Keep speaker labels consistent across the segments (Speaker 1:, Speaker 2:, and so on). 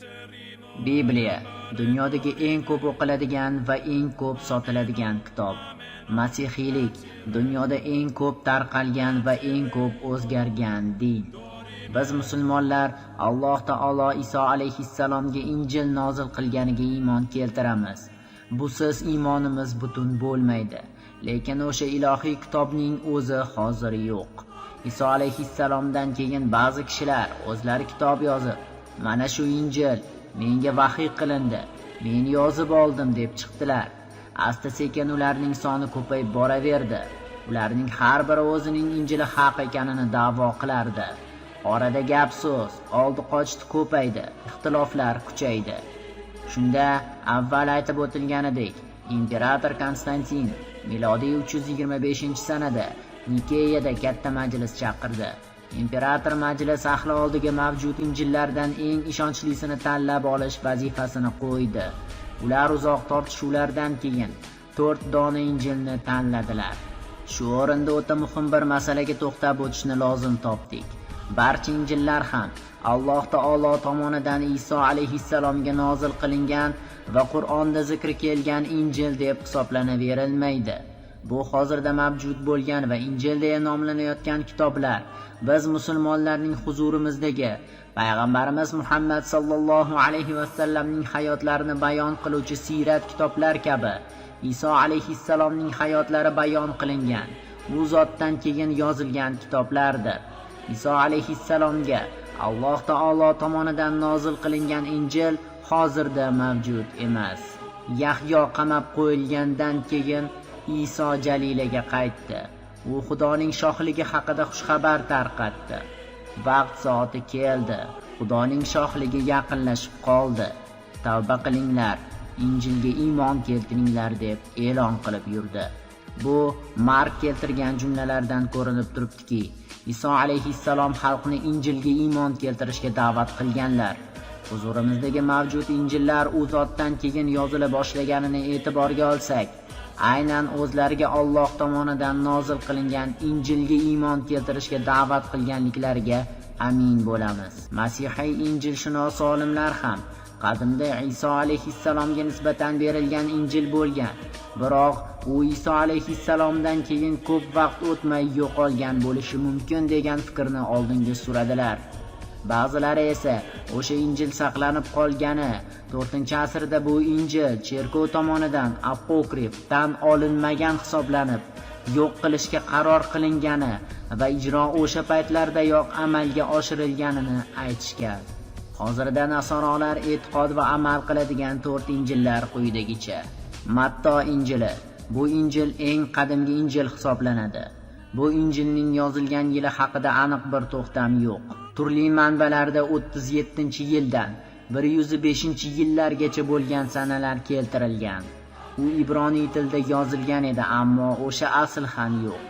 Speaker 1: Bibliya dunyodagi eng ko'p o'qiladigan va eng ko'p sotiladigan kitob. Masihiylik dunyoda eng ko'p tarqalgan va eng ko'p o'zgargan din. Biz musulmonlar Alloh taolo Iso alayhissalomga Injil nozil qilganiga iymon keltiramiz. Busiz iymonimiz butun bo'lmaydi. Lekin o'sha ilohiy kitobning o'zi hozir yo'q. Iso alayhissalomdan keyin ba'zi kishilar o'zlari kitob yozib, mana shu Injil menga vahiy qilindi, men yozib oldim deb chiqdilar. Asta-sekin ularning soni ko'payib boraverdi. Ularning har biri o'zining Injili haq ekanini da'vo qilardi. Orada gap so'z, oldi qochdi ko'paydi, ixtiloflar kuchaydi. Shunda avval aytib o'tilganidek, imperator Konstantin milodiy 325-sanada Nikeyada katta majlis chaqirdi. Imperator majlis ahli oldiga mavjud injillardan eng ishonchlisini tanlab olish vazifasini qo'ydi. Ular uzoq tortishuvlardan keyin 4 dona injilni tanladilar. Shu o'rinda o'ta muhim bir masalaga to'xtab o'tishni lozim topdik. Barcha injillar ham Alloh taolo tomonidan Iso alayhissalomga nozil qilingan va Qur'onda zikri kelgan Injil deb hisoblanaverilmaydi. Bu hozirda mavjud bo'lgan va Injil deya nomlanayotgan kitoblar biz musulmonlarning huzurimizdagi payg'ambarimiz Muhammad sallallohu alayhi va sallamning hayotlarini bayon qiluvchi siyrat kitoblar kabi Iso alayhissalomning hayotlari bayon qilingan, u zotdan keyin yozilgan kitoblardir. Iso alayhissalomga Alloh taolo tomonidan nozil qilingan Injil hozirda mavjud emas. Yahyo qamab qo'yilgandan keyin Iso Jalilaga qaytdi. U Xudoning shohligi haqida xushxabar tarqatdi. Vaqt soati keldi. Xudoning shohligi yaqinlashib qoldi. Tavba qilinglar, Injilga iymon keltiringlar deb e'lon qilib yurdi. Bu Mark keltirgan jumlalardan ko'rinib turibdiki, Iso alayhissalom xalqni Injilga iymon keltirishga da'vat qilganlar. Huzurimizdagi mavjud Injillar u zotdan keyin yozila boshlaganini e'tiborga olsak, aynan o'zlariga Alloh tomonidan nozil qilingan Injilga iymon keltirishga da'vat qilganliklariga amin bo'lamiz. Masihiy injilshunos olimlar ham qadimda Iso alayhissalomga nisbatan berilgan Injil bo'lgan, biroq u Iso alayhissalomdan keyin ko'p vaqt o'tmay yo'qolgan bo'lishi mumkin degan fikrni oldinga suradilar. Ba'zilari esa o'sha Injil saqlanib qolgani 4-asrda bu Injil cherkov tomonidan apokrif tan olinmagan hisoblanib, yo'q qilishga qaror qilingani va ijro o'sha paytlardayoq amalga oshirilganini aytishgan. Hozirda nasorolar e'tiqod va amal qiladigan 4 injillar quyidagicha. Matto injili. Bu injil eng qadimgi injil hisoblanadi. Bu injilning yozilgan yili haqida aniq bir to'xtam yo'q. Turli manbalarda 37-yildan 105-yillargacha bo'lgan sanalar keltirilgan. U ibroniy tilda yozilgan edi, ammo o'sha asl ham yo'q.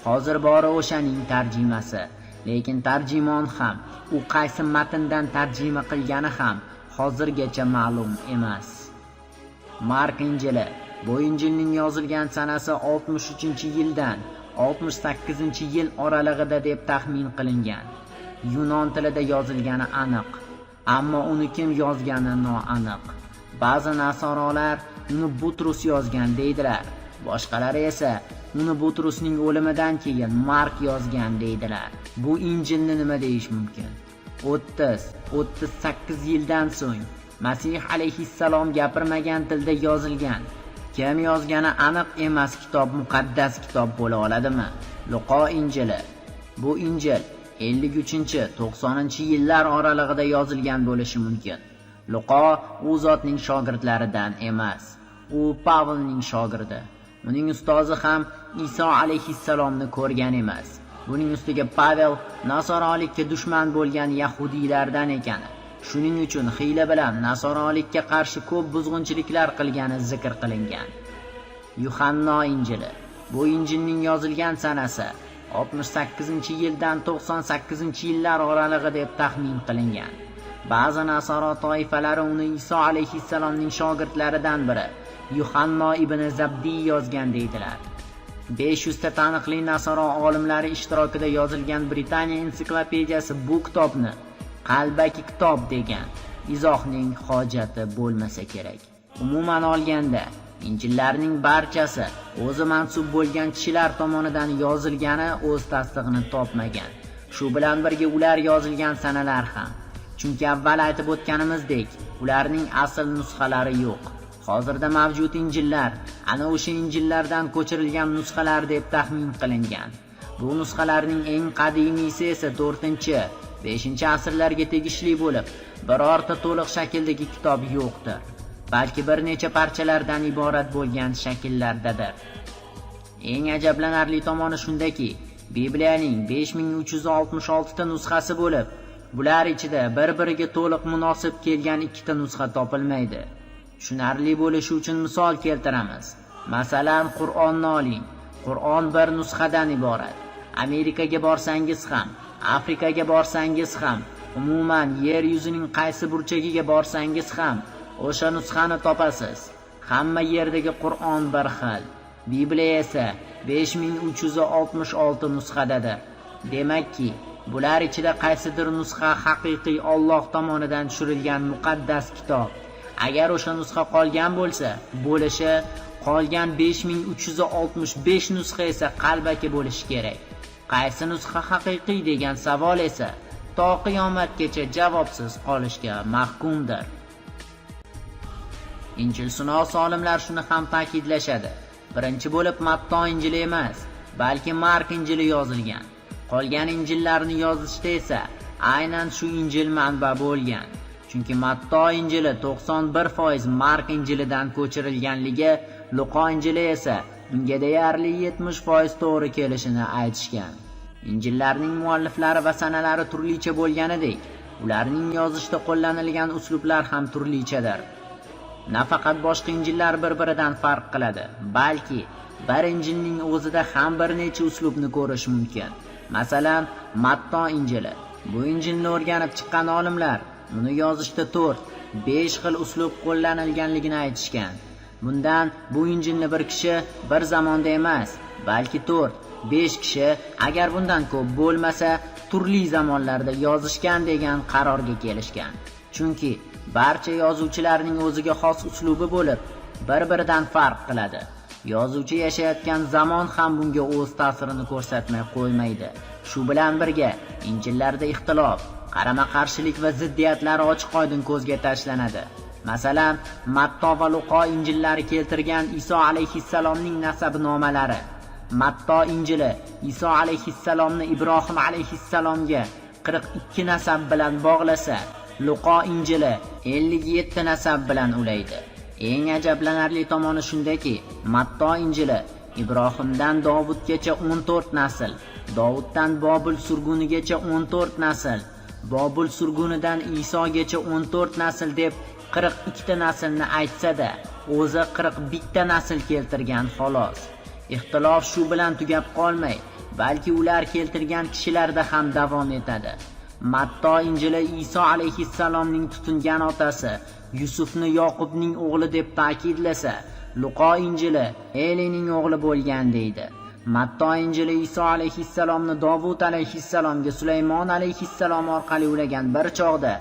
Speaker 1: Hozir bori o'shaning tarjimasi. Lekin tarjimon ham, u qaysi matndan tarjima qilgani ham hozirgacha ma'lum emas. Mark injili. Bu injilning yozilgan sanasi 63-yildan 68-yil oralig'ida deb taxmin qilingan. Yunon tilida yozilgani aniq, ammo uni kim yozgani noaniq. Ba'zi nasorolar uni Butrus yozgan deydilar, boshqalari esa uni Butrusning o'limidan keyin Mark yozgan deydilar. Bu injilni nima deyish mumkin? 30-38 yildan so'ng Masih alayhissalom gapirmagan tilda yozilgan, kim yozgani aniq emas kitob muqaddas kitob bo'la oladimi? Luqo injili. Bu injil 53-90-yillar oralig'ida yozilgan bo'lishi mumkin. Luqo u zotning shogirdlaridan emas. U Pavelning shogirdi. Uning ustozi ham Iso alayhissalomni ko'rgan emas. Buning ustiga Pavel nasorolikka dushman bo'lgan yahudiylardan ekani. Shuning uchun hiyla bilan nasorolikka qarshi ko'p buzg'unchiliklar qilgani zikr qilingan. Yuhanno injili. Bu injilning yozilgan sanasi 68-yildan 98-yillar oralig'i deb taxmin qilingan. Ba'zi nasoro toifalari uni Iso alayhissalomning shogirdlaridan biri Yuhanno ibn Zabdiy yozgan deydilar. 500 ta taniqli nasoro olimlari ishtirokida yozilgan Britaniya ensiklopediyasi bu kitobni qalbaki kitob degan. izohning hojati bo'lmasa kerak. Umuman olganda, Injillarning barchasi o'zi mansub bo'lgan kishilar tomonidan yozilgani o'z tasdig'ini topmagan. Shu bilan birga ular yozilgan sanalar ham. Chunki avval aytib o'tganimizdek, ularning asl nusxalari yo'q. Hozirda mavjud Injillar ana o'sha Injillardan ko'chirilgan nusxalar deb taxmin qilingan. Bu nusxalarning eng qadimiysi esa 4-5 asrlarga tegishli bo'lib, birorta to'liq shakldagi kitob yo'qdir, balki bir necha parchalardan iborat bo'lgan shakllardadir. Eng ajablanarli tomoni shundaki, Bibliyaning 5366 ta nusxasi bo'lib, bular ichida bir-biriga to'liq munosib kelgan ikkita nusxa topilmaydi. Tushunarli bo'lishi uchun misol keltiramiz. Masalan, Qur'onni oling. Qur'on bir nusxadan iborat. Amerikaga borsangiz ham, Afrikaga borsangiz ham, umuman yer yuzining qaysi burchagiga borsangiz ham o'sha nusxani topasiz. Hamma yerdagi Qur'on bir xil. Bibliya esa 5366 nusxadadir. Demakki, bular ichida qaysidir nusxa haqiqiy Alloh tomonidan tushirilgan muqaddas kitob. Agar o'sha nusxa qolgan bo'lsa, bo'lishi, qolgan 5365 nusxa esa qalbaki bo'lishi kerak. Qaysi nusxa haqiqiy degan savol esa to qiyomatgacha javobsiz qolishga mahkumdir. Injilshunos olimlar shuni ham ta'kidlashadi. Birinchi bo'lib Matto Injili emas, balki Mark Injili yozilgan. Qolgan Injillarni yozishda esa aynan shu Injil manba bo'lgan. Chunki Matto Injili 91% Mark Injilidan ko'chirilganligi, Luqo Injili esa unga deyarli 70% to'g'ri kelishini aytishgan. Injillarning mualliflari va sanalari turlicha bo'lganidek, ularning yozishda qo'llanilgan uslublar ham turlichadir. Nafaqat boshqa injillar bir-biridan farq qiladi, balki bir injilning o'zida ham bir necha uslubni ko'rish mumkin. Masalan, Matto Injili. Bu injilni o'rganib chiqqan olimlar uni yozishda 4-5 xil uslub qo'llanilganligini aytishgan. Bundan bu injilni bir kishi bir zamonda emas, balki 4-5 kishi, agar bundan ko'p bo'lmasa, turli zamonlarda yozishgan degan qarorga kelishgan. Chunki barcha yozuvchilarning o'ziga xos uslubi bo'lib, bir-biridan farq qiladi. Yozuvchi yashayotgan zamon ham bunga o'z ta'sirini ko'rsatmay qo'ymaydi. Shu bilan birga injillarda ixtilof, qarama-qarshilik va ziddiyatlar ochiq-oydin ko'zga tashlanadi. Masalan, Matto va Luqo injillari keltirgan Iso alayhissalomning nasabnomalari. Matto injili Iso alayhissalomni Ibrohim alayhissalomga 42 nasab bilan bog'lasa, Luqo injili 57 nasab bilan ulaydi. Eng ajablanarli tomoni shundaki, Matto injili Ibrohimdan Dovudgacha 14 nasl, Dovuddan Bobil surgunigacha 14 nasl, Bobil surgunidan Isogacha 14 nasl deb 42 ta naslni aytsa-da, o'zi 41 ta nasl keltirgan xolos. Ixtilof shu bilan tugab qolmay, balki ular keltirgan kishilarda ham davom etadi. Matto injili Iso alayhissalomning tutingan otasi Yusufni Yoqubning o'g'li deb ta'kidlasa, Luqo injili Elining o'g'li bo'lgan deydi. Matto injili Iso alayhissalomni Dovud alayhissalomga Sulaymon alayhissalom orqali ulagan bir chog'da,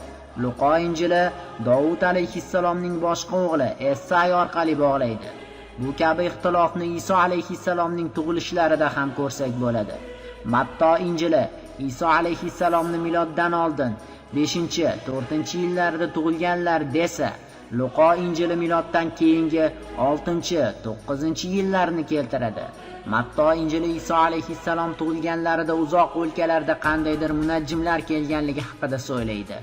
Speaker 1: Luqo injili Dovud alayhissalomning boshqa o'g'li Essay orqali bog'laydi. Bu kabi ixtilofni Iso alayhissalomning tug'ilishlarida ham ko'rsak bo'ladi. Matto injili Iso alayhissalomni miloddan oldin 5-4-yillarda tug'ilganlar desa, Luqo injili miloddan keyingi 6-9-yillarni keltiradi. Matto injili Iso alayhissalom tug'ilganlarida uzoq o'lkalarda qandaydir munajjimlar kelganligi haqida so'ylaydi.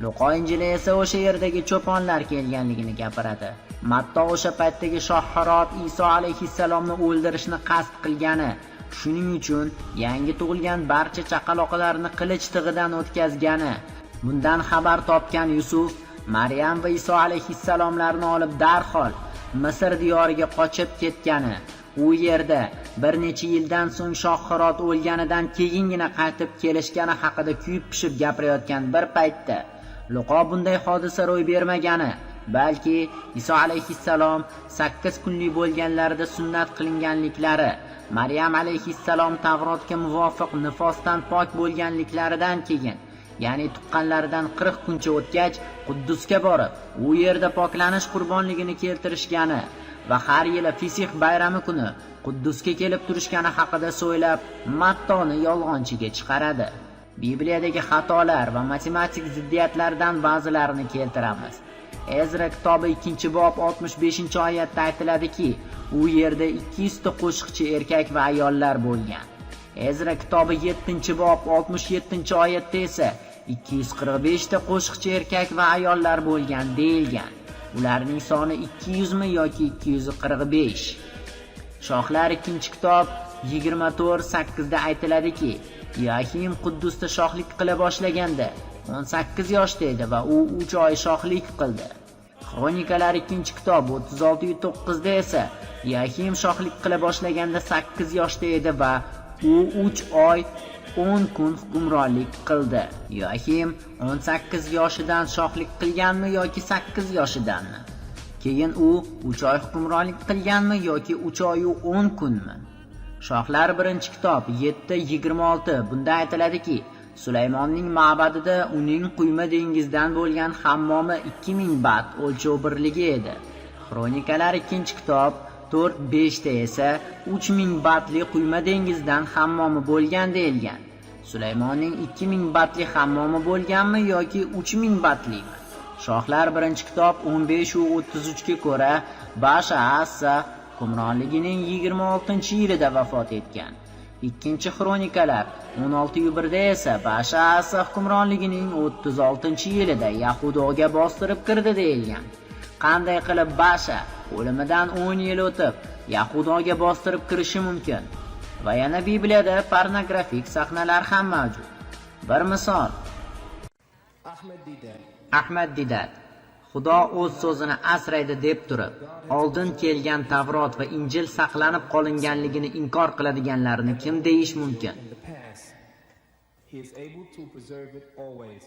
Speaker 1: Luqo injili esa o'sha yerdagi cho'ponlar kelganligini gapiradi. Matto o'sha paytdagi shoh Hirot Iso alayhissalomni o'ldirishni qasd qilgani, shuning uchun yangi tug'ilgan barcha chaqaloqlarni qilich tig'idan o'tkazgani, bundan xabar topgan Yusuf Maryam va Iso alayhissalomlarni olib darhol Misr diyoriga qochib ketgani, u yerda bir necha yildan so'ng shoh Hirot o'lganidan keyingina qaytib kelishgani haqida kuyib pishib gapirayotgan bir paytda Luqo bunday hodisa ro'y bermagani, balki Iso alayhissalom 8 kunlik bo'lganlarida sunnat qilinganliklari, Maryam alayhissalom Tavrotga muvofiq nifosdan pok bo'lganliklaridan keyin ya'ni tuqqanlaridan 40 kuncha o'tgach, Quddusga borib, u yerda poklanish qurbonligini keltirishgani va har yili Fisih bayrami kuni Quddusga kelib turishgani haqida so'ylab, Mattoni yolg'onchiga chiqaradi. Bibliyadagi xatolar va matematik ziddiyatlardan ba'zilarini keltiramiz. Ezra kitobi 2-bob 65-oyatda aytiladiki, u yerda 200 ta qo'shiqchi erkak va ayollar bo'lgan. Ezra kitobi 7-bob 67-oyatda esa 245 ta qo'shiqchi erkak va ayollar bo'lgan deyilgan. Ularning soni 200 mi yoki 245? Shohlar 2-kitob 24:8 da aytiladiki, Yoakim Quddusda shohlik qila boshlaganda 18 yoshda edi va u 3 oy shohlik qildi. Xronikalar 2-kitob 36:9 da esa Yoakim shohlik qila boshlaganda 8 yoshda edi va u 3 oy 10 kun hukmronlik qildi. Yoakim 18 yoshidan shohlik qilganmi yoki 8 yoshidanmi? Keyin u 3 oy hukmronlik qilganmi yoki 3 oy 10 kunmi? Shohlar 1-kitob 7:26 bunda aytiladiki, Sulaymonning ma'badida uning quyma dengizdan bo'lgan hammomi 2000 bat o'lchov birligi edi. Xronikalar 2-kitob 4:5 da esa 3000 batli quyma dengizdan hammomi bo'lgan deyilgan. Sulaymonning 2000 batli hammomi bo'lganmi yoki 3000 batlimi? Shohlar 1-kitob 15:33 ga ko'ra Basha Assa hukmronligining 26-yilida vafot etgan. 2-Xronikalar 16:1 da esa Basha Assa hukmronligining 36-yilida Yahudoga bostirib kirdi deyilgan. Qanday qilib Basha o'limidan 10 yil o'tib Yahudoga bostirib kirishi mumkin? Va yana Bibliyada pornografik sahnalar ham mavjud. Bir misol. Ahmad Didat: Xudo o'z so'zini asraydi deb turib, oldin kelgan Tavrot va Injil saqlanib qolinganligini inkor qiladiganlarni kim deyish mumkin?
Speaker 2: In the past, he is able to preserve it always.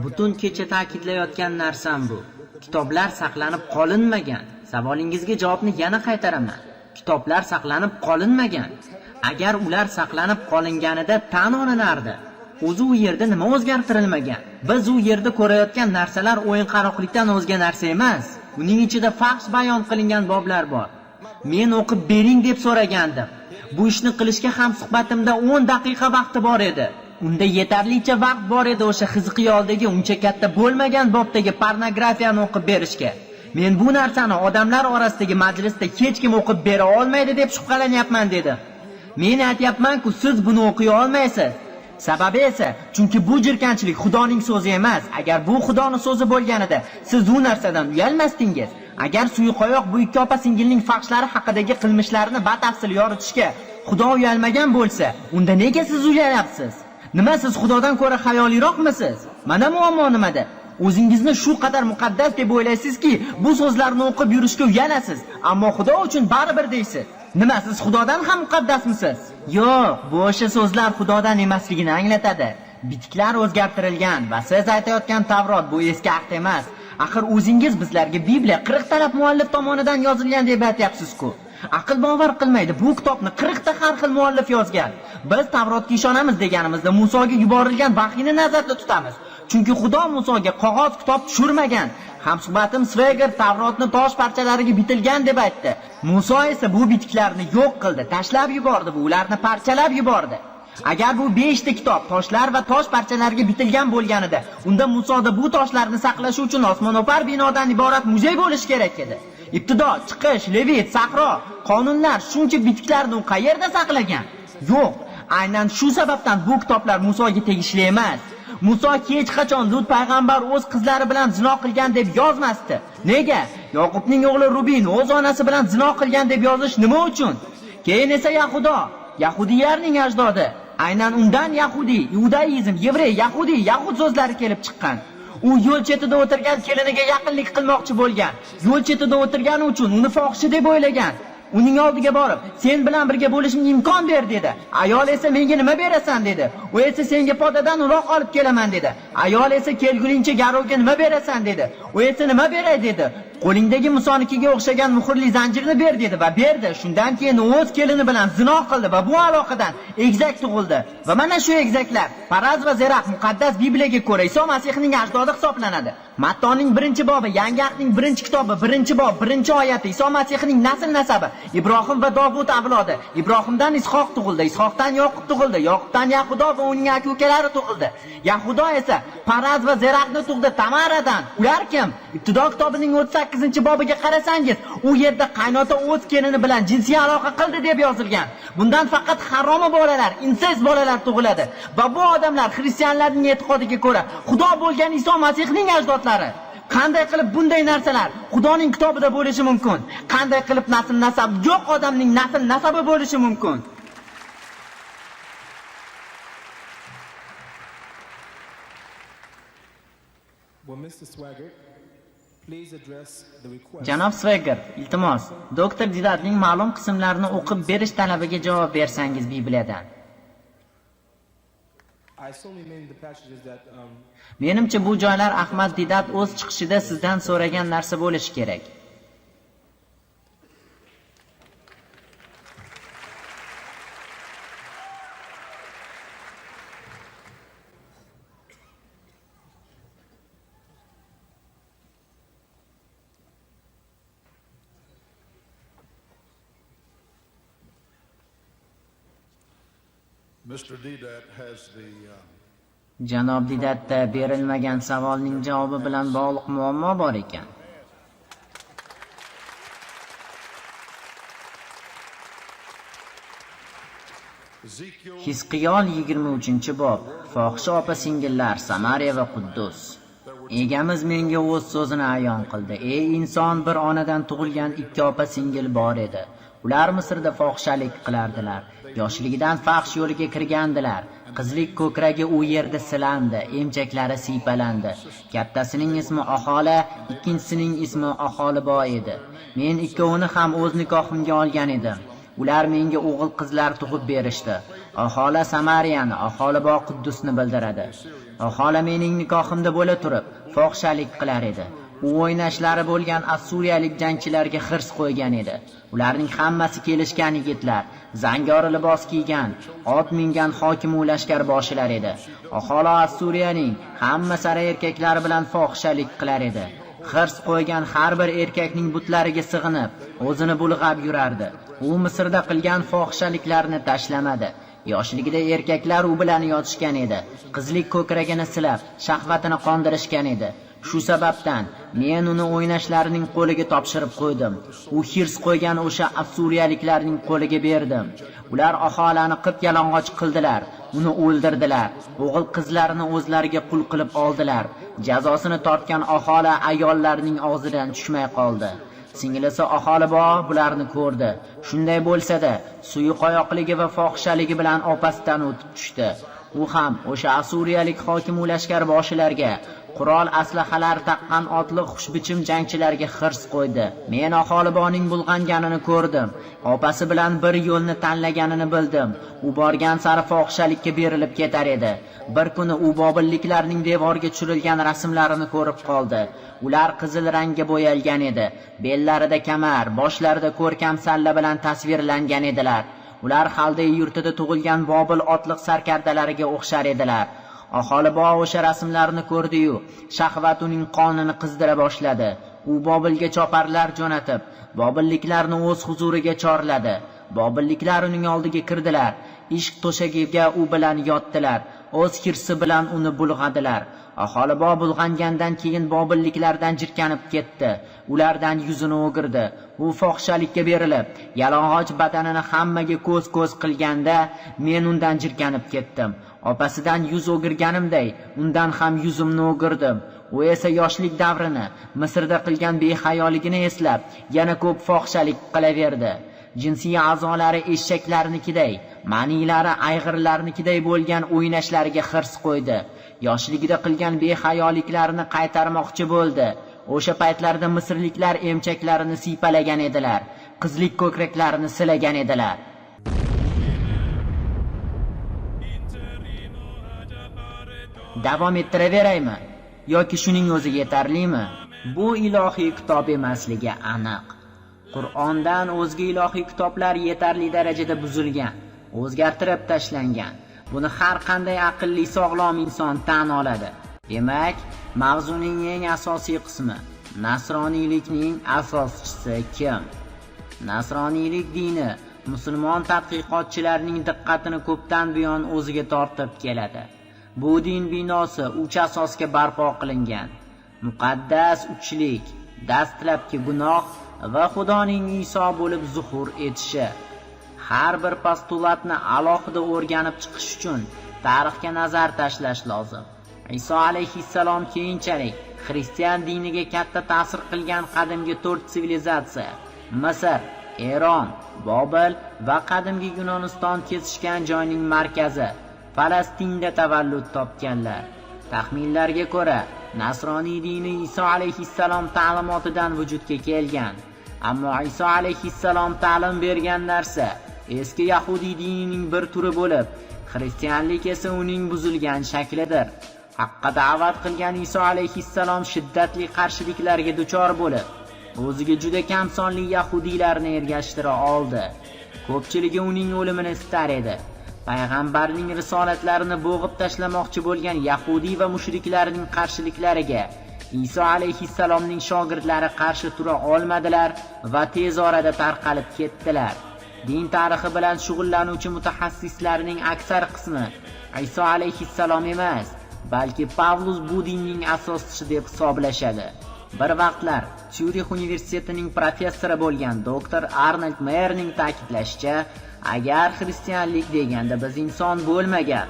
Speaker 1: Butun kecha ta'kidlayotgan narsam bu. Kitoblar saqlanib qolinmagan. Savolingizga javobni yana qaytaraman. Kitoblar saqlanib qolinmagan. Agar ular saqlanib qolinganida tan olinardi. O'zi u yerda nima o'zgartirilmagan? Biz u yerda ko'rayotgan narsalar o'yinqaroqlikdan o'zga narsa emas. Uning ichida fahsh bayon qilingan boblar bor. Men o'qib bering deb so'ragandim. Bu ishni qilishga ham suhbatimda 10 daqiqa vaqti bor edi. Unda yetarlicha vaqt bor edi o'sha Hizqiyoldagi uncha katta bo'lmagan bobdagi pornografiyani o'qib berishga. Men bu narsani odamlar orasidagi majlisda hech kim o'qib bera olmaydi deb shubhalanyapman dedi. Men aytyapman-ku, siz buni o'qiy olmaysiz. Sababi esa, chunki bu jirkanchlik Xudoning so'zi emas. Agar bu Xudoning so'zi bo'lganida, siz u narsadan uyalmasdingiz. Agar suyuqoyoq bu ikki opa-singilning fahshlari haqidagi qilmishlarini batafsil yoritishga Xudo uyalmagan bo'lsa, unda nega siz uyalyapsiz? Nima, siz Xudodan ko'ra hayoliroqmisiz? Mana muammo nimada? O'zingizni shu qadar muqaddas deb o'ylaysizki, bu so'zlarni o'qib yurishga uyalasiz, ammo Xudo uchun baribir deysiz. Nima, siz Xudodan ham muqaddasmisiz? Yo'q, bu o'sha so'zlar Xudodan emasligini anglatadi. Bitiklar o'zgartirilgan va siz aytayotgan Tavrot bu eski ahd emas. Axir o'zingiz bizlarga Bibliya 40 talab muallif tomonidan yozilgan deb aytyapsiz-ku. Aql bovar qilmaydi, bu kitobni 40 ta har xil muallif yozgan. Biz Tavrotga ishonamiz deganimizda Musoga yuborilgan vahiyni nazarda tutamiz. Chunki Xudo Musoga qog'oz kitob tushirmagan. Hamsuhbatim Sveger Tavrotni tosh parchalariga bitilgan deb aytdi. Muso esa bu bitiklarni yo'q qildi, tashlab yubordi va ularni parchalab yubordi. Agar bu 5 ta kitob toshlar va tosh parchalariga bitilgan bo'lganida, unda Musoda bu toshlarni saqlash uchun osmono'par binodan iborat muzey bo'lishi kerak edi. Ibtido, chiqish, Levit, sahro, qonunlar, shuncha bitiklarni u qayerda saqlagan? Yo'q, aynan shu sababdan bu kitoblar Musoga tegishli emas. Muso hech qachon Lut payg'ambar o'z qizlari bilan zino qilgan deb yozmasdi. Nega? Yoqubning o'g'li Rubin o'z onasi bilan zino qilgan deb yozish nima uchun? Keyin esa Yahudo, yahudiylarning ajdodi. Aynan undan yahudiy, iudaizm, yevrey, yahudiy, yahud so'zlari kelib chiqqan. U yo'l chetida o'tirgan keliniga yaqinlik qilmoqchi bo'lgan. Yo'l chetida o'tirgani uchun uni fohisha deb o'ylagan. Uning oldiga borib, sen bilan birga bo'lishimga imkon ber dedi. Ayol esa menga nima berasan dedi. U esa senga podadan uloq olib kelaman dedi. Ayol esa kelguningcha garovga nima berasan dedi. U esa nima beray dedi. Qo'lingdagi Musonikiga o'xshagan muhrli zanjirni ber dedi va berdi. Shundan keyin u o'z kelini bilan zino qildi va bu aloqadan egizak tug'ildi. Va mana shu egizaklar Paraz va Zerah muqaddas Bibliyaga ko'ra Iso Masihning ajdodi hisoblanadi. Mattoning 1-bobi, Yangi Ahdning 1-kitobi, 1-bob, 1-oyati Iso Masihning nasl nasabi, Ibrohim va Dovud avlodi. Ibrohimdan Ishoq tug'ildi, Ishoqdan Yoqub tug'ildi, Yoqubdan Yahudo va uning aka-ukalari tug'ildi. Yahudo esa Paraz va Zerahni tug'di Tamaradan. Ular kim? Ibtido kitobining 38-bobiga qarasangiz, u yerda qaynota o'z kelini bilan jinsiy aloqa qildi deb yozilgan. Bundan faqat haromi bolalar, insest bolalar tug'iladi. Va bu odamlar xristianlarning e'tiqodiga ko'ra Xudo bo'lgan Iso Masihning ajdodlari. Qanday qilib bunday narsalar Xudoning kitobida bo'lishi mumkin? Qanday qilib nasl nasab yo'q odamning nasl nasabi bo'lishi mumkin?
Speaker 2: Will Mr. Swaggart please address the request?
Speaker 1: Janob Swagger, iltimos, doktor Didatning ma'lum qismlarini o'qib berish talabiga javob bersangiz Bibliyadan.
Speaker 2: I assume you mean the passages that
Speaker 1: Menimcha bu joylar Ahmad Didat o'z chiqishida sizdan so'ragan narsa bo'lishi kerak.
Speaker 3: Mr. Deedat has the
Speaker 1: Janob Didatda berilmagan savolning javobi bilan bog'liq muammo bor ekan.
Speaker 3: Ezekiel
Speaker 1: Hizqiyol 23-bob. Fohisha opa-singillar, Samariya va Quddus. Egamiz menga o'z so'zini ayon qildi. Ey inson, bir onadan tug'ilgan ikki opa-singil bor edi. Ular Misrda fohishalik qilardilar. Yoshligidan fahsh yo'liga kirgandilar. Qizlik ko'kragi u yerda silandi, emchaklari siypalandi. Kattasining ismi Ohola, ikkinchisining ismi Oholibo edi. Men ikkovini ham o'z nikohimga olgan edim. Ular menga o'g'il qizlar tug'ib berishdi. Ohola Samariyani, Oholibo Quddusni bildiradi. Ohola mening nikohimda bo'la turib, fohishalik qilar edi. U o'ynashlari bo'lgan assuriyalik jangchilarga hirs qo'ygan edi. Ularning hammasi kelishgan yigitlar, zangori libos kiygan, ot mingan hokim u lashkar boshilar edi. Ohola Assuriyaning hamma sara erkaklari bilan fohishalik qilar edi. Hirs qo'ygan har bir erkakning butlariga sig'inib, o'zini bulg'ab yurardi. U Misrda qilgan fohishaliklarni tashlamadi. Yoshligida erkaklar u bilan yotishgan edi. Qizlik ko'kragini silab, shahvatini qondirishgan edi. Shu sababdan men uni o'ynashlarining qo'liga topshirib qo'ydim. U hirs qo'ygan o'sha assuriyaliklarning qo'liga berdim. Ular Oholani qip-yalang'och qildilar, uni o'ldirdilar. O'g'il qizlarini o'zlariga qul qilib oldilar. Jazosini tortgan Ohola ayollarning og'zidan tushmay qoldi. Singlisi Oholibo bularni ko'rdi. Shunday bo'lsa-da, suyuqoyoqligi va fohishaligi bilan opasidan o'tib tushdi. U ham o'sha asuriyalik hokim u lashkar boshilarga, qurol aslahalar taqqan otliq xushbichim jangchilarga hirs qo'ydi. Men Oholiboning bulg'anganini ko'rdim. Opasi bilan bir yo'lni tanlaganini bildim. U borgan sari fohishalikka berilib ketar edi. Bir kuni u bobilliklarning devorga tushirilgan rasmlarini ko'rib qoldi. Ular qizil rangga bo'yalgan edi. Bellarida kamar, boshlarida ko'rkam salla bilan tasvirlangan edilar. Ular Xaldey yurtida tug'ilgan Bobil otliq sarkardalariga o'xshar edilar. Oholibo o'sha rasmlarni ko'rdi-yu, shahvat uning qonini qizdira boshladi. U Bobilga choparlar jo'natib, bobilliklarni o'z huzuriga chorladi. Bobilliklar uning oldiga kirdilar. Ishq to'shagiga u bilan yotdilar. O'z hirsi bilan uni bulg'adilar. Oholibo bulg'angandan keyin bobilliklardan jirkanib ketdi. Ulardan yuzini o'girdi. U fohishalikka berilib, yalang'och badanini hammaga ko'z-ko'z qilganda men undan jirkanib ketdim. Opasidan yuz o'girganimday, undan ham yuzimni o'girdim. U esa yoshlik davrini, Misrda qilgan behayoligini eslab, yana ko'p fohishalik qilaverdi. Jinsiy a'zolari eshaklarnikiday, ma'nilari ayg'irlarnikiday bo'lgan o'ynashlariga hirs qo'ydi. Yoshligida qilgan behayoliklarini qaytarmoqchi bo'ldi. O'sha paytlarda misrliklar emchaklarini siypalagan edilar, qizlik ko'kraklarini silagan edilar. Davom ettiraveraymi yoki shuning o'zi yetarlimi? Bu ilohiy kitob emasligi aniq. Qur'ondan o'zga ilohiy kitoblar yetarli darajada buzilgan, o'zgartirib tashlangan. Buni har qanday aqlli sog'lom inson tan oladi. Demak, mavzuning eng asosiy qismi nasroniylikning asoschisi kim? Nasroniylik dini musulmon tadqiqotchilarining diqqatini ko'pdan buyon o'ziga tortib keladi. Bu din binosi uch asosga barpo qilingan. Muqaddas uchlik, dastlabki gunoh va Xudoning Iso bo'lib zuhur etishi. Har bir postulatni alohida o'rganib chiqish uchun tarixga nazar tashlash lozim. Iso alayhissalom keyinchalik xristian diniga katta ta'sir qilgan qadimgi 4 sivilizatsiya Misr, Eron, Bobil va qadimgi Yunoniston kesishgan joyning markazi Falastinda tavallud topganlar. Taxminlarga ko'ra, nasroniy dini Iso alayhissalom ta'limotidan vujudga kelgan. Ammo Iso alayhissalom ta'lim bergan narsa eski yahudiy dinining bir turi bo'lib, xristianlik esa uning buzilgan shaklidir. Haqqa da'vat qilgan Iso alayhissalom shiddatli qarshiliklarga duchor bo'lib, o'ziga juda kam sonli yahudiylarni ergashtira oldi. Ko'pchiligi uning o'limini istar edi. Payg'ambarning risolatlarini bo'g'ib tashlamoqchi bo'lgan yahudiy va mushriklarning qarshiliklariga Iso alayhissalomning shogirdlari qarshi tura olmadilar va tez orada tarqalib ketdilar. Din tarixi bilan shug'ullanuvchi mutaxassislarning aksar qismi Iso alayhissalom emas, balki Pavlus bu dinning asoschisi deb hisoblashadi. Bir vaqtlar Syurix universitetining professori bo'lgan doktor Arnold Mayerning ta'kidlashicha, agar xristianlik deganda biz inson bo'lmagan,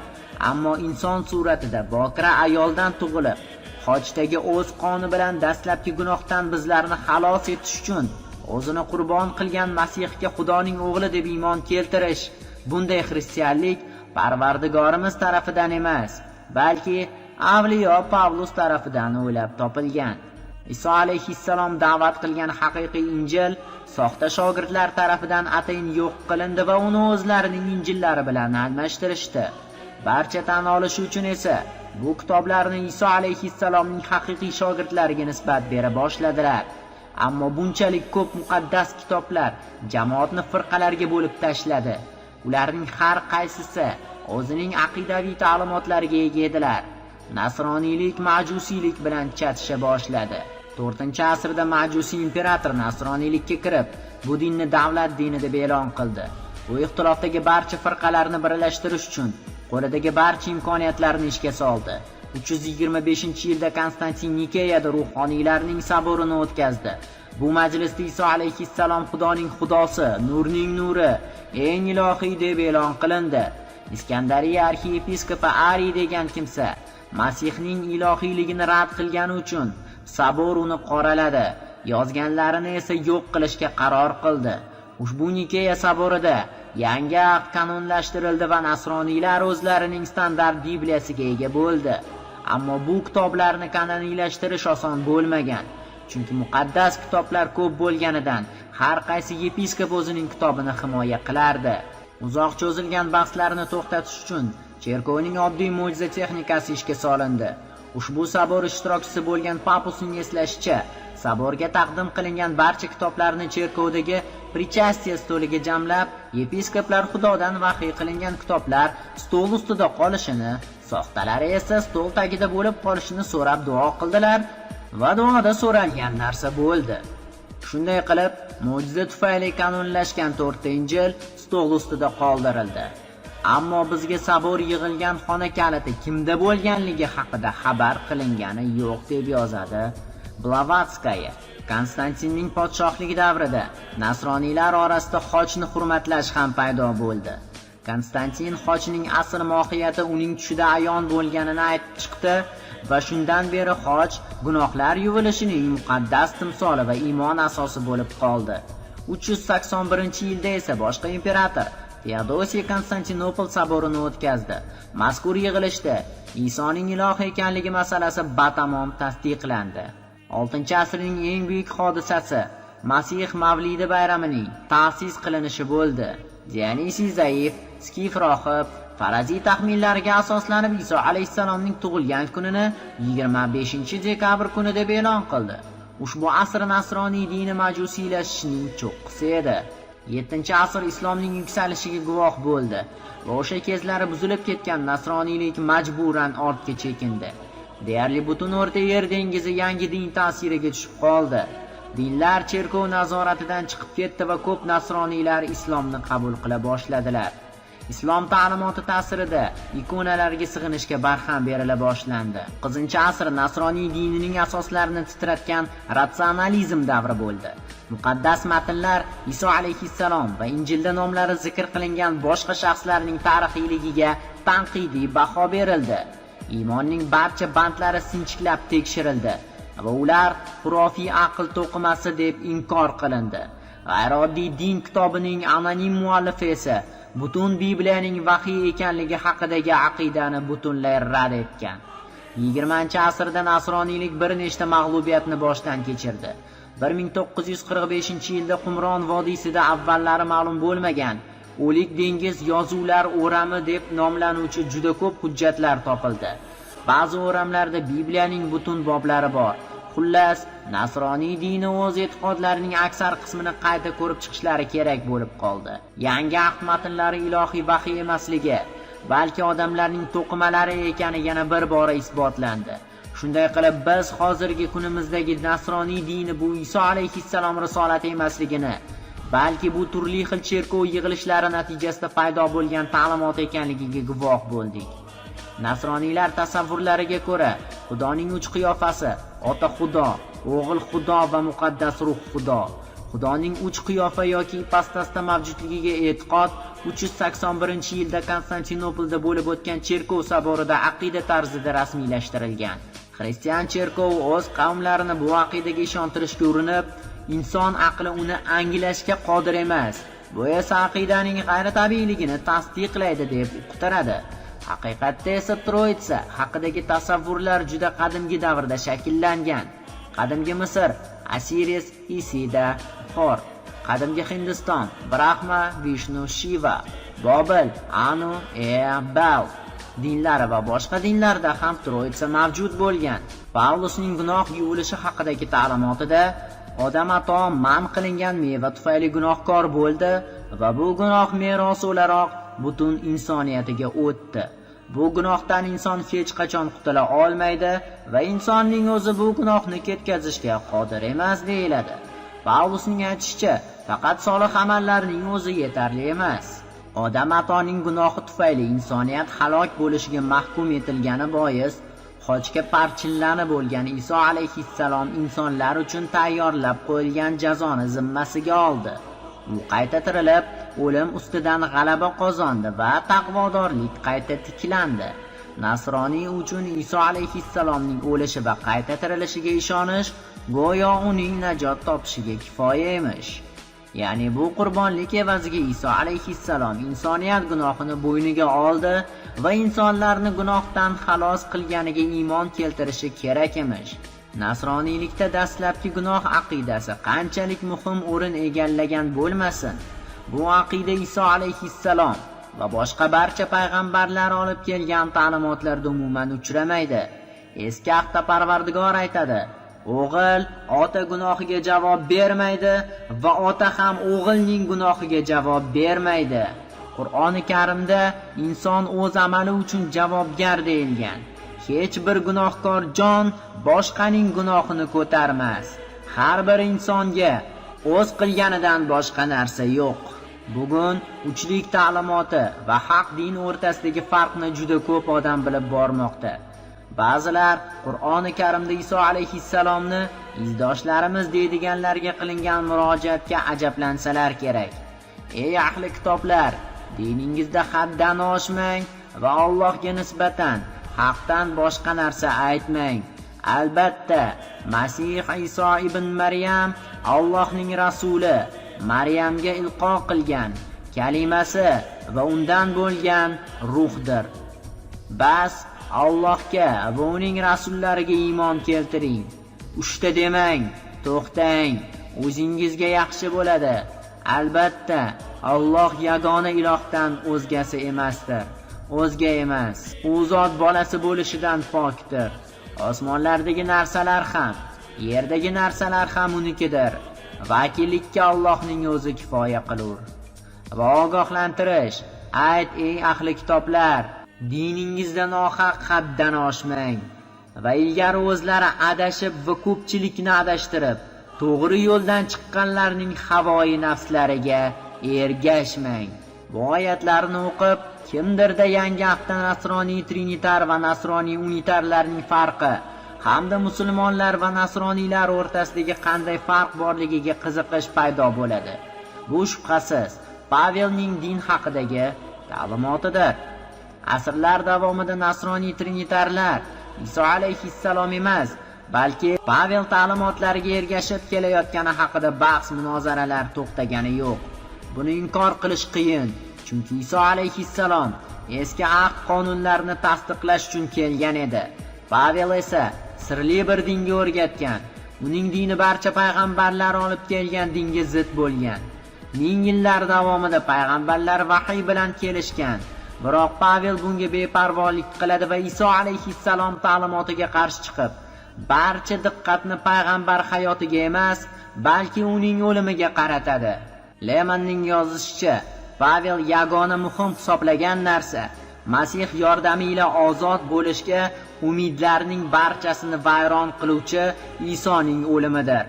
Speaker 1: ammo inson suratida bokira ayoldan tug'ilib, xochdagi o'z qoni bilan dastlabki gunohdan bizlarni xalos etish uchun o'zini qurbon qilgan Masihga Xudoning o'g'li deb iymon keltirish, bunday xristianlik Parvardigorimiz tarafidan emas, balki avliyo Pavlus tarafidan o'ylab topilgan. Iso alayhissalom da'vat qilgan haqiqiy Injil soxta shogirdlar tarafidan atayin yo'q qilindi va uni o'zlarining injillari bilan almashtirishdi. Barcha tan olishi uchun esa bu kitoblarni Iso alayhissalomning haqiqiy shogirdlariga nisbat bera boshladilar. Ammo bunchalik ko'p muqaddas kitoblar jamoatni firqalarga bo'lib tashladi. Ularning har qaysisi o'zining aqidaviy ta'limotlariga ega edilar. Nasroniylik majusiylik bilan chatisha boshladi. 4-asrda majusiy imperator nasroniylikka kirib, bu dinni davlat dini deb e'lon qildi. U ixtilofdagi barcha firqalarni birlashtirish uchun qo'lidagi barcha imkoniyatlarni ishga soldi. 325-yilda Konstantin Nikeyada ruhoniylarning saborini o'tkazdi. Bu majlisda Iso alayhissalom Xudoning xudosi, nurning nuri, eng ilohiy deb e'lon qilindi. Iskandariya arxiyepiskopi Ari degan kimsa Masihning ilohiyligini rad qilgani uchun sabor uni qoraladi, yozganlarini esa yo'q qilishga qaror qildi. Ushbu Nikeya saborida yangi ahd kanonlashtirildi va nasroniylar o'zlarining standart Bibliyasiga ega bo'ldi. Ammo bu kitoblarni kanoniylashtirish oson bo'lmagan, chunki muqaddas kitoblar ko'p bo'lganidan har qaysi yepiskop o'zining kitobini himoya qilardi. Uzoq cho'zilgan bahslarni to'xtatish uchun cherkovning oddiy mo'jiza texnikasi ishga solindi. Ushbu sabor ishtirokchisi bo'lgan Papusning eslashicha, saborga taqdim qilingan barcha kitoblarni cherkovdagi prichastiya stoliga jamlab, yepiskoplar Xudodan vahiy qilingan kitoblar stol ustida qolishini, soxtalari esa stol tagida bo'lib qolishini so'rab duo qildilar va duoda so'ralgan narsa bo'ldi. Shunday qilib, mo'jiza tufayli kanonlashgan to'rtta Injil stol ustida qoldirildi. Ammo bizga sabor yig'ilgan xona kaliti kimda bo'lganligi haqida xabar qilingani yo'q deb yozadi Blavatskaya. Konstantinning podshohligi davrida nasroniylar orasida xochni hurmatlash ham paydo bo'ldi. Konstantin xochning asl mohiyati uning tushida ayon bo'lganini aytib chiqdi va shundan beri xoch gunohlar yuvilishining muqaddas timsoli va iymon asosi bo'lib qoldi. 381-yilda esa boshqa imperator Feodosiy Konstantinopol saborini o'tkazdi. Mazkur yig'ilishda Isoning iloh ekanligi masalasi batamom tasdiqlandi. 6-asrning eng buyuk hodisasi Masih Mavlidi bayramining ta'sis qilinishi bo'ldi. Dionisiy zaif, skif rohib, faraziy taxminlariga asoslanib Iso alayhissalomning tug'ilgan kunini 25-dekabr kuni deb e'lon qildi. Ushbu asr nasroniy dini majusiylashishining cho'qqisi edi. 7-asr islomning yuksalishiga guvoh bo'ldi va o'sha kezlari buzilib ketgan nasroniylik majburan ortga chekindi. Deyarli butun O'rta Yer dengizi yangi din ta'siriga tushib qoldi. Dinlar cherkov nazoratidan chiqib ketdi va ko'p nasroniylar islomni qabul qila boshladilar. Islom ta'limoti ta'sirida ikonalarga sig'inishga barham berila boshlandi. 9-asr nasroniy dinining asoslarini titratgan ratsionalizm davri bo'ldi. Muqaddas matnlar Iso alayhissalom va Injilda nomlari zikr qilingan boshqa shaxslarning tarixiyligiga tanqidiy baho berildi. Iymonning barcha bandlari sinchiklab tekshirildi va ular xurofiy aql to'qimasi deb inkor qilindi. G'ayrioddiy din kitobining anonim muallifi esa butun Bibliyaning vahiy ekanligi haqidagi aqidani butunlay rad etgan. 20-asrda nasroniylik bir nechta mag'lubiyatni boshdan kechirdi. 1945-yilda Qumron vodiysida avvallari ma'lum bo'lmagan O'lik dengiz yozuvlar o'rami deb nomlanuvchi juda ko'p hujjatlar topildi. Ba'zi o'ramlarda Bibliyaning butun boblari bor. Xullas, nasroniy dini o'z e'tiqodlarining aksar qismini qayta ko'rib chiqishlari kerak bo'lib qoldi. Yangi ahd matnlari ilohiy vahiy emasligi, balki odamlarning to'qimalari ekani yana bir bora isbotlandi. Shunday qilib, biz hozirgi kunimizdagi nasroniy dini bu Iso alayhissalom risolati emasligini, balki bu turli xil cherkov yig'ilishlari natijasida paydo bo'lgan ta'limot ekanligiga guvoh bo'ldik. Nasroniylar tasavvurlariga ko'ra, Xudoning uch qiyofasi: Ota Xudo, O'g'il Xudo va Muqaddas Ruh Xudo. Xudoning uch qiyofa yoki ipostasda mavjudligiga e'tiqod 381-yilda Konstantinopolda bo'lib o'tgan cherkov soborida aqida tarzida rasmiylashtirilgan. Xristian cherkovi o'z qavmlarini bu aqidaga ishontirishga urinib, inson aqli uni anglashga qodir emas, bu esa aqidaning g'ayritabiiyligini tasdiqlaydi deb uqtiradi. Haqiqatda esa Troitsa haqidagi tasavvurlar juda qadimgi davrda shakllangan. Qadimgi Misr, Osiris, Isida, Xor, qadimgi Hindiston, Brahma, Vishnu, Shiva, Bobil, Anu, Ea, Bal dinlari va boshqa dinlarda ham Troitsa mavjud bo'lgan. Pavlusning gunoh yuvilishi haqidagi ta'limotida Odam ato man qilingan meva tufayli gunohkor bo'ldi va bu gunoh meros o'laroq butun insoniyatiga o'tdi. Bu gunohdan inson hech qachon qutula olmaydi va insonning o'zi bu gunohni ketkazishga qodir emas deyiladi. Pavlusning aytishicha, faqat solih amallarning o'zi yetarli emas. Odam atoning gunohi tufayli insoniyat halok bo'lishiga mahkum etilgani bois, xochga parchinlanib bo'lgan Iso alayhissalom insonlar uchun tayyorlab qo'yilgan jazoni zimmasiga oldi. U qayta tirilib, o'lim ustidan g'alaba qozondi va taqvodorlik qayta tiklandi. Nasroniy uchun Iso alayhissalomning o'lishi va qayta tirilishiga ishonish go'yo uning najot topishiga kifoya emish. Ya'ni bu qurbonlik evaziga Iso alayhissalom insoniyat gunohini bo'yniga oldi va insonlarni gunohdan xalos qilganiga iymon keltirishi kerak emish. Nasroniylikda dastlabki gunoh aqidasi qanchalik muhim o'rin egallagan bo'lmasin, bu aqida Iso alayhissalom va boshqa barcha payg'ambarlar olib kelgan ta'limotlarda umuman uchramaydi. Eski ahdda Parvardigor aytadi: O'g'il ota gunohiga javob bermaydi va ota ham o'g'ilning gunohiga javob bermaydi. Qur'oni Karimda inson o'z amali uchun javobgar deyilgan. Hech bir gunohkor jon boshqaning gunohini ko'tarmas. Har bir insonga o'z qilganidan boshqa narsa yo'q. Bugun uchlik ta'limoti va haq din o'rtasidagi farqni juda ko'p odam bilib bormoqda. Ba'zilar Qur'oni Karimda Iso alayhissalomni izdoshlarimiz deydiganlarga qilingan murojaatga ajablansalar kerak. Ey ahli kitoblar, diningizda haddan oshmang va Allohga nisbatan haqdan boshqa narsa aytmang. Albatta, Masih Iso ibn Maryam Allohning rasuli, Maryamga ilqo qilgan kalimasi va undan bo'lgan ruhdir. Bas Allohga va uning rasullariga iymon keltiring. Uchta demang, to'xtang, o'zingizga yaxshi bo'ladi. Albatta, Alloh yagona ilohdan o'zgasi emasdir. O'zga emas. U zot bolasi bo'lishidan pokdir. Osmonlardagi narsalar ham, Yerdagi narsalar ham unikidir. Vakillikka Allohning o'zi kifoya qilur. Va ogohlantirish: ayt, ey ahli kitoblar, diningizda nohaq haddan oshmang. Va ilgari o'zlari adashib va ko'pchilikni adashtirib, to'g'ri yo'ldan chiqqanlarning havoyi nafslariga ergashmang. Bu oyatlarni o'qib, kimdirda yangi ahdda nasroniy trinitar va nasroniy unitarlarning farqi hamda musulmonlar va nasroniylar o'rtasidagi qanday farq borligiga qiziqish paydo bo'ladi. Bu shubhasiz Pavelning din haqidagi ta'limotidir. Asrlar davomida nasroniy trinitarlar Iso alayhissalom emas, balki Pavel ta'limotlariga ergashib kelayotgani haqida bahs munozaralar to'xtagani yo'q. Buni inkor qilish qiyin, chunki Iso alayhissalom eski ahd qonunlarini tasdiqlash uchun kelgan edi. Pavel esa sirli bir dinga o'rgatgan. Uning dini barcha payg'ambarlar olib kelgan dinga zid bo'lgan. Ming yillar davomida payg'ambarlar vahiy bilan kelishgan. Biroq Pavel bunga beparvolik qiladi va Iso alayhissalom ta'limotiga qarshi chiqib, barcha diqqatni payg'ambar hayotiga emas, balki uning o'limiga qaratadi. Lemanning yozishicha, Pavel yagona muhim hisoblagan narsa Masih yordami ila ozod bo'lishga umidlarning barchasini vayron qiluvchi Isoning o'limidir.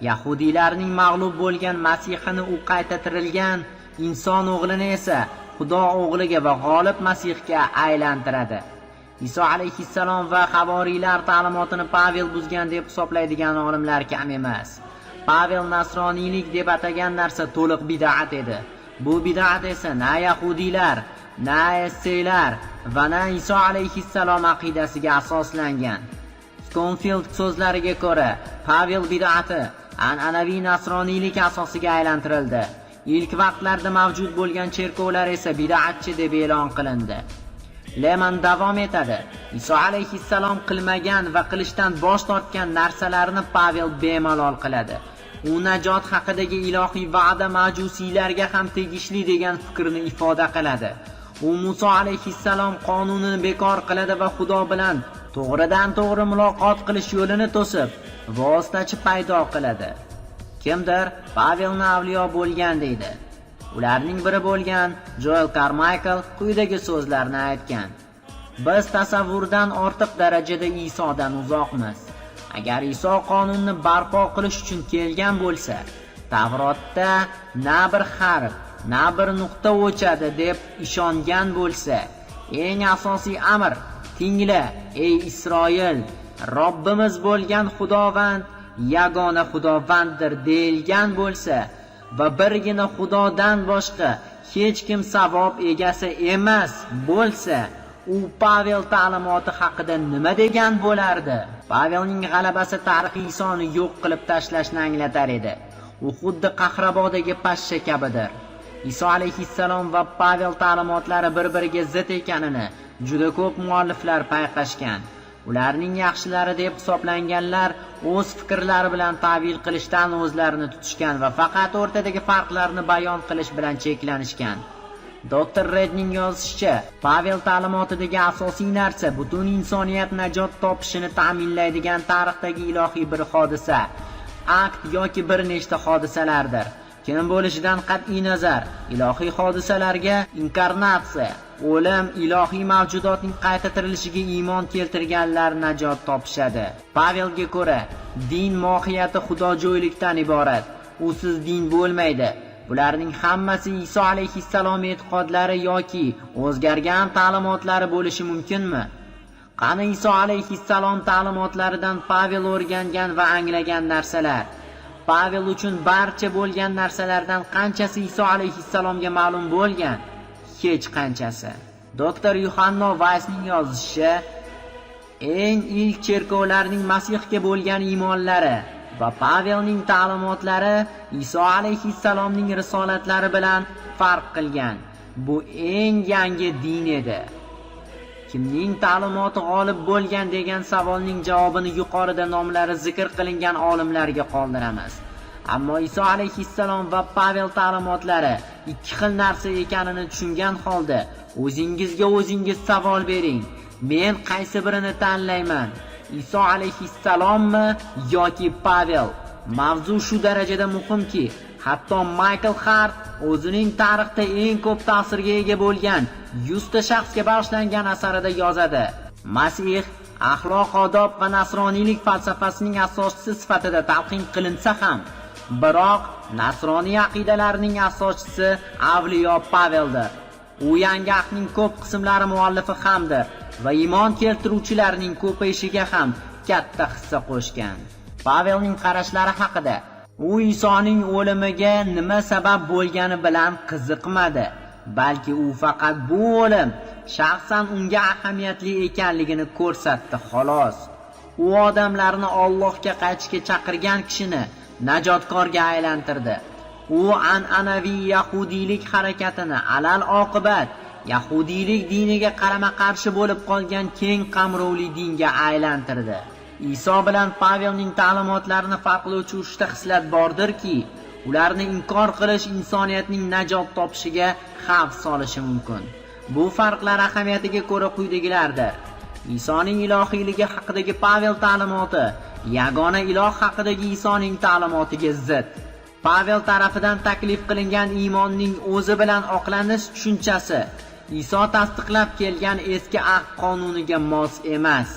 Speaker 1: Yahudiylarning mag'lub bo'lgan Masihini u qayta tirilgan inson o'g'lini esa Xudo o'g'liga va g'olib Masihga aylantiradi. Iso alayhissalom va havoriylar ta'limotini Pavel buzgan deb hisoblaydigan olimlar kam emas. Pavel nasroniylik deb atagan narsa to'liq bid'at edi. Bu bid'at esa na yahudiylar, na esseylar va na Iso alayhissalom aqidasiga asoslangan. Skonfield so'zlariga ko'ra, Pavel bid'ati an'anaviy nasroniylik asosiga aylantirildi. Ilk vaqtlarda mavjud bo'lgan cherkovlar esa bid'atchi deb e'lon qilindi. Leman davom etadi. Iso alayhissalom qilmagan va qilishdan bosh tortgan narsalarni Pavel bemalol qiladi. U najot haqidagi ilohiy va'da majusiylarga ham tegishli degan fikrni ifoda qiladi. U Muso alayhissalom qonunini bekor qiladi va Xudo bilan to'g'ridan to'g'ri muloqot qilish yo'lini to'sib, vositachi paydo qiladi. Kimdir Pavelni avliyo bo'lgan deydi. Ularning biri bo'lgan Joel Carmichael quyidagi so'zlarni aytgan: Biz tasavvurdan ortiq darajada Isodan uzoqmiz. Agar Iso qonunni barpo qilish uchun kelgan bo'lsa, Tavrotda na bir harf, na bir nuqta o'chadi deb ishongan bo'lsa, eng asosiy amr: tingla, ey Isroil, Robbimiz bo'lgan Xudovand yagona Xudovanddir deyilgan bo'lsa va birgina Xudodan boshqa hech kim savob egasi emas bo'lsa, u Pavel ta'limoti haqida nima degan bo'lardi? Pavelning g'alabasi tarixiy Isoni yo'q qilib tashlashni anglatar edi. U xuddi qahrabodagi pashsha kabidir. Iso alayhissalom va Pavel ta'limotlari bir-biriga zid ekanini juda ko'p mualliflar payqashgan. Ularning yaxshilari deb hisoblanganlar o'z fikrlari bilan ta'vil qilishdan o'zlarini tutishgan va faqat o'rtadagi farqlarni bayon qilish bilan cheklanishgan. Doktor Redning yozishicha, Pavel ta'limotidagi asosiy narsa butun insoniyat najot topishini ta'minlaydigan tarixdagi ilohiy bir hodisa, akt yoki bir nechta hodisalardir. Kim bo'lishidan qat'iy nazar, ilohiy hodisalarga inkarnatsiya, o'lim, ilohiy mavjudotning qayta tirilishiga iymon keltirganlar najot topishadi. Pavelga ko'ra, din mohiyati xudojo'ylikdan iborat. Usiz din bo'lmaydi. Bularning hammasi Iso alayhissalom e'tiqodlari yoki o'zgargan ta'limotlari bo'lishi mumkinmi? Qani Iso alayhissalom ta'limotlaridan Pavel o'rgangan va anglagan narsalar? Pavel uchun barcha bo'lgan narsalardan qanchasi Iso alayhissalomga ma'lum bo'lgan? Hech qanchasi. Doktor Yuhanno Vaysning yozishicha, eng ilk cherkovlarning Masihga bo'lgan iymonlari va Pavelning ta'limotlari Iso alayhissalomning risolatlari bilan farq qilgan. Bu eng yangi din edi. Kimning ta'limoti g'olib bo'lgan degan savolning javobini yuqorida nomlari zikr qilingan olimlarga qoldiramiz. Ammo Iso alayhissalom va Pavel ta'limotlari ikki xil narsa ekanini tushungan holda o'zingizga o'zingiz savol bering. Men qaysi birini tanlayman? Iso alayhissalommi yoki Pavel? Mavzu shu darajada muhimki, hatto Maykl Hart o'zining tarixda eng ko'p ta'sirga ega bo'lgan 100 ta shaxsga bag'ishlangan asarida yozadi. Masih axloq-odob va nasroniylik falsafasining asoschisi sifatida talqin qilinsa ham, biroq nasroniy aqidalarining asoschisi Avliyo Paveldir. U yangi ahdning ko'p qismlari muallifi hamdir va iymon keltiruvchilarning ko'payishiga ham katta hissa qo'shgan. Pavelning qarashlari haqida: u Isoning o'limiga nima sabab bo'lgani bilan qiziqmadi, balki u faqat bu o'lim shaxsan unga ahamiyatli ekanligini ko'rsatdi, xolos. U odamlarni Allohga qaytishga chaqirgan kishini najotkorga aylantirdi. U an'anaviy yahudiylik harakatini alal oqibat yahudiylik diniga qarama-qarshi bo'lib qolgan keng qamrovli dinga aylantirdi. Iso bilan Pavelning ta'limotlarini farqlovchi uchta xislat bordirki, ularni inkor qilish insoniyatning najot topishiga xavf solishi mumkin. Bu farqlar ahamiyatiga ko'ra quyidagilardir. Isoning ilohiyligi haqidagi Pavel ta'limoti yagona iloh haqidagi Isoning ta'limotiga zid. Pavel tarafidan taklif qilingan iymonning o'zi bilan oqlanish tushunchasi Iso tasdiqlab kelgan eski ahd qonuniga mos emas.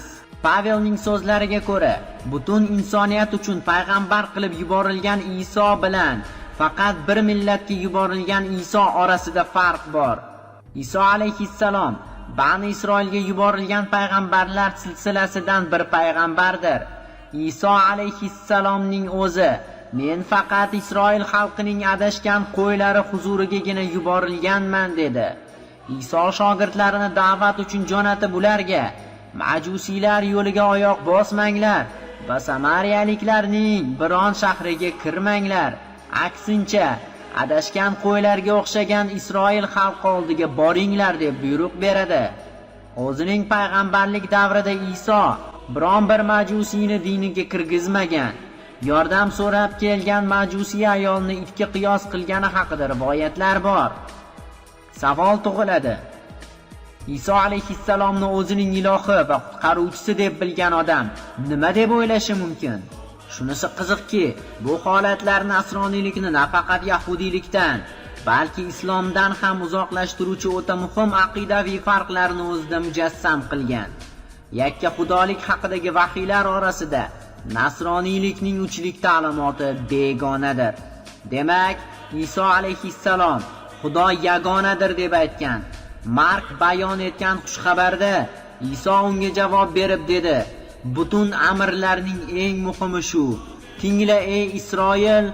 Speaker 1: Pavelning so'zlariga ko'ra, butun insoniyat uchun payg'ambar qilib yuborilgan Iso bilan faqat bir millatga yuborilgan Iso orasida farq bor. Iso alayhissalom Bani Isroilga yuborilgan payg'ambarlar silsilasidan bir payg'ambardir. Iso alayhissalomning o'zi men faqat Isroil xalqining adashgan qo'ylari huzurigagina yuborilganman dedi. Iso shogirdlarini da'vat uchun jo'natib ularga majusiylar yo'liga oyoq bosmanglar va samariyaliklarning biron shahriga kirmanglar. Aksincha, adashgan qo'ylarga o'xshagan Isroil xalqi oldiga boringlar deb buyruq beradi. O'zining payg'ambarlik davrida Iso biron bir majusiyni diniga kirgizmagan. Yordam so'rab kelgan majusiy ayolni itga qiyos qilgani haqida rivoyatlar bor. Savol tug'iladi. Iso alayhissalomni o'zining ilohi va qutqaruvchisi deb bilgan odam nima deb o'ylashi mumkin? Shunisi qiziqki, bu holatlar nasroniylikni nafaqat yahudiylikdan, balki islomdan ham uzoqlashtiruvchi o'ta muhim aqidaviy farqlarni o'zida mujassam qilgan. Yakka xudolik haqidagi vahiylar orasida nasroniylikning uchlik ta'limoti begonadir. Demak, Iso alayhissalom Xudo yagonadir deb aytgan. Mark bayon etgan xushxabarda Iso unga javob berib dedi: "Butun amrlarning eng muhimi shu: Tingla ey Isroil,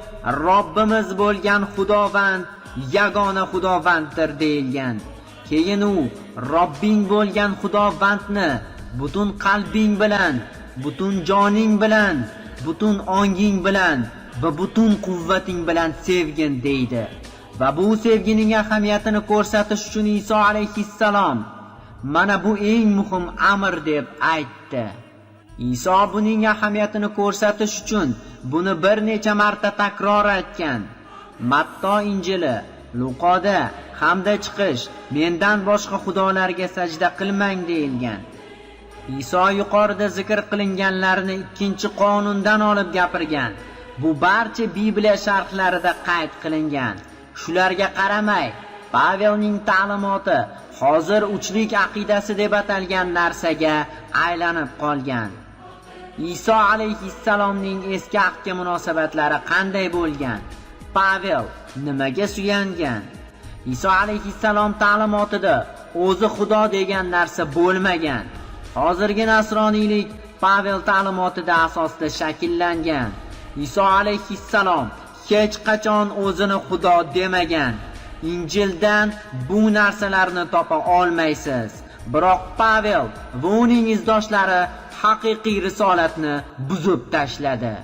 Speaker 1: Robbimiz bo'lgan Xudovand yagona Xudovanddir" deyilgan. Keyin u Robbing bo'lgan Xudovandni butun qalbing bilan, butun joning bilan, butun onging bilan va butun quvvating bilan sevgin deydi. Va bu sevgining ahamiyatini ko'rsatish uchun Iso alayhissalom mana bu eng muhim amr deb aytdi. Iso buning ahamiyatini ko'rsatish uchun buni bir necha marta takror aytgan. Matto Injili, Luqoda hamda chiqish mendan boshqa xudolarga sajda qilmang deyilgan. Iso yuqorida zikr qilinganlarni ikkinchi qonundan olib gapirgan. Bu barcha Bibliya sharhlarida qayd qilingan. Shularga qaramay, Pavelning ta'limoti hozir uchlik aqidasi deb atalgan narsaga aylanib qolgan. Iso alayhissalomning eski ahdga munosabatlari qanday bo'lgan? Pavel nimaga suyangan? Iso alayhissalom ta'limotida o'zi Xudo degan narsa bo'lmagan. Hozirgi nasroniylik Pavel ta'limotida asosida shakllangan. Iso alayhissalom hech qachon o'zini Xudo demagan. Injildan bu narsalarni topa olmaysiz. Biroq Pavel va uning izdoshlari haqiqiy risolatni buzib tashladi.